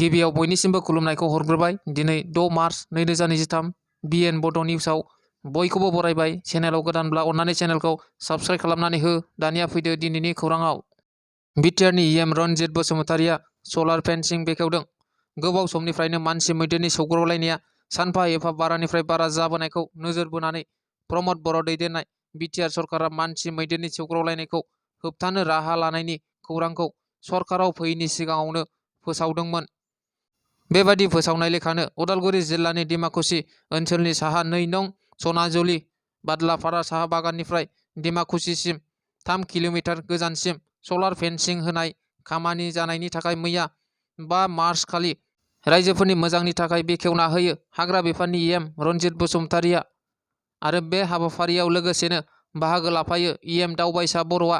गिबियाव बयनिसिमबो खुलुमनायखौ हरग्रोबाय। दिनै 6 मार्च 2023 BN बड' निउसाव बयखौबो बरायबाय। चेनेलाव गोदानब्ला अन्नानै चेनेलखौ साबस्क्राइब खालामनानै हो। दानिया फैदो दिनैनि खौराङाव। बिटिआरनि EM रनजित बसुमतारिया सलार फेन्सिं बेखेवदों। गोबाव समनिफ्रायनो मानसि मैदेरनि सौग्रावलायनाया सानफा एफा बारानिफ्राय बारा जाबोनायखौ नोजोर बोनानै प्रमद बर' दैदेननाय बिटिआर सरकारा मानसि मैदेरनि सौग्रावलायनायखौ होबथानो राहा लानायनि खौरांखौ सरकाराव फैयैनि सिगाङावनो फोसावदोंमोन। बेबादि फोसावनाय लेखानो उदालगुरि जिल्लानि डिमाकुसि ओनसोलनि साहा 2 नं सनाजुलि बादलापारा साहा बागाननिफ्राय डिमाकुसिसिम 3 किल'मिटार गोजानसिम सलार फेन्सिं होनाय खामानि जानायनि थाखाय मैया 5 मार्च खालि रायजोफोरनि मोजांनि थाखाय बेखेवना होयो हाग्रा बिफाननि EM रनजित बसुमतारिया। आरो बे हाबाफारियाव लोगोसेनो बाहागो लाफायो EM दावबायसा बर'आ।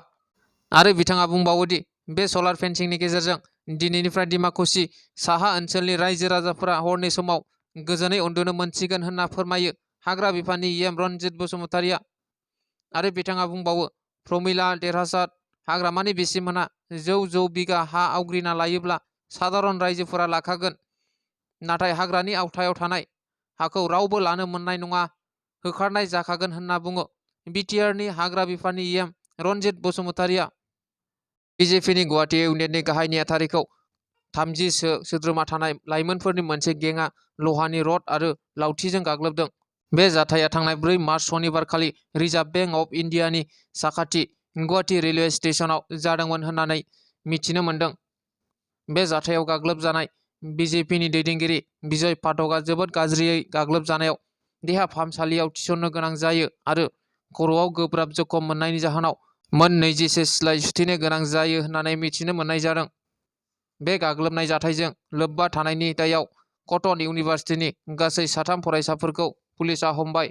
आरो बिथाङा बुंबावोदि बे सलार फेन्सिंनि गेजेरजों दिनैनिफ्राय डिमाकुसि साहा ओनसोलनि रायजो राजाफोरा हरनि समाव गोजोनै उन्दुनो मोनसिगोन होनना फोरमायो हाग्रा बिफाननि EM रनजित बसुमतारिया। आरो बिथाङा बुंबावो, प्रमिला देरहासार हाग्रामानि बिसिमोनहा जौ बिगा हा आवग्रिना लायोब्ला साधारन रायजोफोरा लाखागोन। नाथाय हाग्रानि आवथायाव थानाय हाखौ रावबो लानो मोननाय नङा, होखारनाय जाखागोन होनना बुङो बिटिआरनि हाग्रा बिफाननि EM रनजित बसुमतारिया। बिजेपिनि गुवाहाटि इउनिटनि गाहाय नेहाथारिखौ 30 सोद्रोमा थानाय लाइमोनफोरनि मोनसे गेंआ लहानि रड आरो लावथिजों गाग्लोबदों। बे जाथाया थांनाय 4 मार्च सनिबार खालि रिजार्भ बेंक अफ इन्डियानि साखाथि गुवाहाटि रेलवे स्टेशनाव जादोंमोन होननानै मिथिनो मोन्दों। बे जाथायाव गाग्लोबजानाय बिजेपिनि दैदेनगिरि बिजय पाठकआ जोबोद गाज्रियै गाग्लोबजानायाव देहा फाहामसालियाव थिसननो गोनां जायो आरो खर'आव गोब्राब जखम मोननायनि जाहोनाव मोन 20 सिलाइ सुथेनो गोनां जायो होननानै मिथिनो मोननाय जादों। बे गाग्लोबनाय जाथायजों लोब्बा थानायनि दायाव कटन इउनिभार्सिटिनि गासै 3 फरायसाफोरखौ पुलिसआ हमबाय।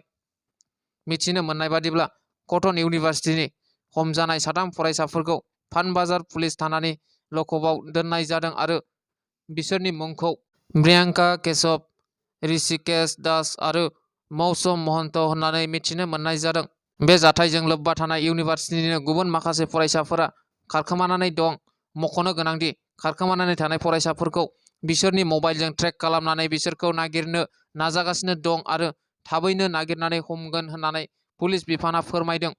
मिथिनो मोननाय बादिब्ला कटन इउनिभार्सिटिनि हमजानाय 3 फरायसाफोरखौ पानबाजार पुलिस थानानि लकआपआव दोननाय जादों आरो बिसोरनि मुंखौ प्रियांका केशव, ऋषिकेश दास आरो मौसम महन्त होननानै मिथिनो मोननाय जादों। बे जाथायजों लोब्बा थानाय इउनिभार्सिटिनिनो गुबुन माखासे फरायसाफोरा खारखोमानानै दं। मख'नो गोनांदि खारखोमानानै थानाय फरायसाफोरखौ बिसोरनि मबाइलजों ट्रेक खालामनानै बिसोरखौ नागिरनो नाजागासिनो दं आरो थाबैनो नागिरनानै हमगोन होननानै पुलिस बिफानआ फोरमायदों।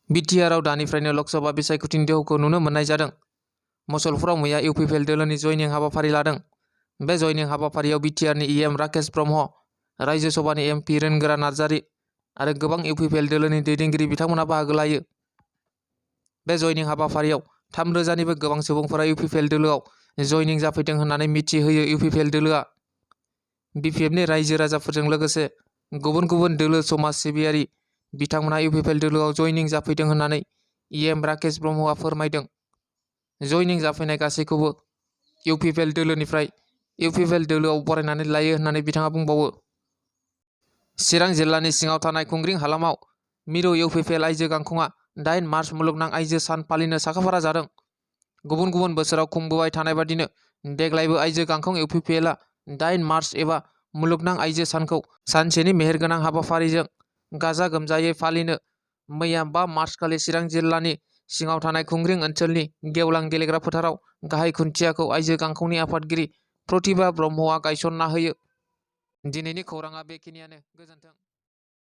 बिटिआरआव दानिफ्रायनो लकसभा बिसायख'थिनि दोहौखौ नुनो मोननाय जादों। मुसलपुराव मैया इउपिपिएल दोलोनि जयनिं हाबाफारि लादों। बे जयनिं हाबाफारियाव बिटिआरनि EM राकेश ब्रह्म, रायजो सभानि MP रोनगोरा नार्जारि आरो गोबां इउपिपिएल दोलोनि दैदेनगिरि बिथांमोना बाहागो लायो। बे जयनिं हाबाफारियाव 3,000निबो गोबां सुबुंफोरा इउपिपिएल दोलोआव जयनिं जाफैदों होननानै मिथिहोयो इउपिपिएल दोलोआ। बिपिएफनि रायजो राजाफोरजों लोगोसे गुबुन गुबुन दोलो समाज सिबियारि बिथांमोनहा इउपिपिएल दोलोआव जयनिं जाफैदों होननानै EM राकेश ब्रह्मआ फोरमायदों। जयनिं जाफैनाय गासैखौबो इउपिपिएल दोलोनिफ्राय इउपिपिएल दोलोआव बरायनानै लायो होननानै बिथाङा बुंबावो। चिरां जिल्लानि सिङाव थानाय खुंग्रिं हालामाव मिरु इउपिपिएल आइजो गांखंआ 8 मार्च मुलुगनां आइजो सान फालिनो साखाफारा जादों। गुबुन गुबुन बोसोराव खुंबोबाय थानाय बादिनो देग्लायबो आइजो गांखं इउपिपिएलआ 8 मार्च एबा मुलुगनां आइजो सानखौ सानसेनि मेहेरगोनां हाबाफारिजों गाजा गोमजायै फालिनो मैया 5 मार्च खालि चिरां जिल्लानि सिङाव थानाय खुंग्रिं ओनसोलनि गेवलां गेलेग्रा फोथाराव गाहाय खुन्थियाखौ आइजो गांखंनि आफादगिरि प्रतिभा ब्रह्मआ गायसनना होयो। दिनैनि खौराङा बेखिनियानो। गोजोन्थों।